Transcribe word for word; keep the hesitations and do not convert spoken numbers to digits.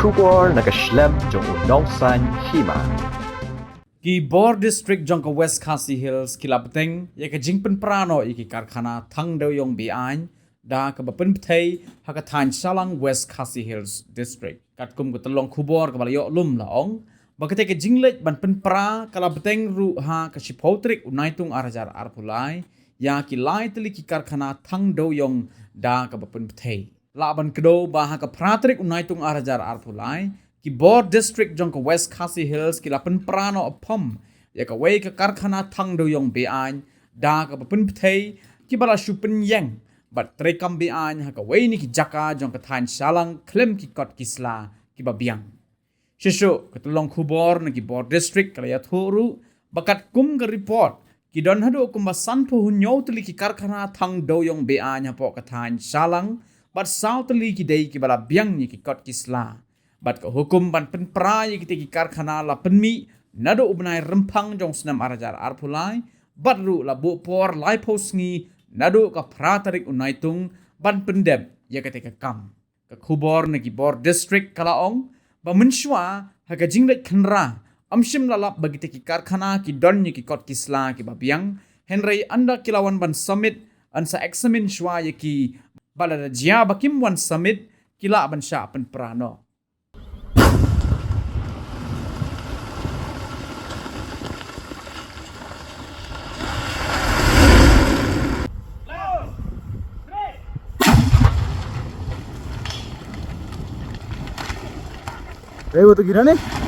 Khubor na ka shlem jong u nongsan hima. Ki bor district jong ka West Khasi Hills ki la bteng ïa ka jingpynpra noh ïa ki karkhana thang dewïong beaiñ da kaba pynpthei ha ka thaiñ Shalang, West Khasi Hills District. Katkum ka tyllong khubor kaba la ïoh lum la ong ba katei ka jingleit ban pynpra ka la bteng ruh ha ka shiphew tarik u Naitung ar hajar arphew lai ïa ki lai tylli ki karkhana thang dewïong da kaba pynpthei. Lah ban kdew ba ha ka phra tarik u Naitung ar hajar arphew lai, ki bor district jong ka West Khasi Hills ki la pynpra noh phom ïa kawei ka karkhana thang dewïong beaiñ da kaba pynpthei, kiba la shu pynïeng bad treikam beaiñ ha kawei na ki jaka jong ka thaiñ Shalang khlem ki kot ki sla kiba biang. Shisha ka tyllong khubor na ki bor district ka la ïathuh ruh ba katkum ka report, ki don haduh kumba sanphew hynñiew tylli ki karkhana thang dewïong beaiñ hapoh ka thaiñ Shalang, bad saw tylli ki dei kiba la biang ïa ki kot ki sla. Bad ka hukum ban pynpra ïa kitei ki karkhana la pynmih naduh u bnai Rymphang jong u snem ar hajar arphew lai, bad ruh la buh por laiphew sngi naduh ka phra tarik u Naitung ban pyndep ïa katei ka kam. Ka khubor na ki bor district ka la ong ba mynshuwa ha ka jingleit khynra, ym shym la lap ba kitei ki karkhana ki don ïa ki kot ki sla kiba biang, hynrei ynda ki la wan ban submit, yn sa examine shuwa ïa ki, bad lada jia ba kim wan submit, ki lah ban shah pynpra noh. Eh, betul gila nih.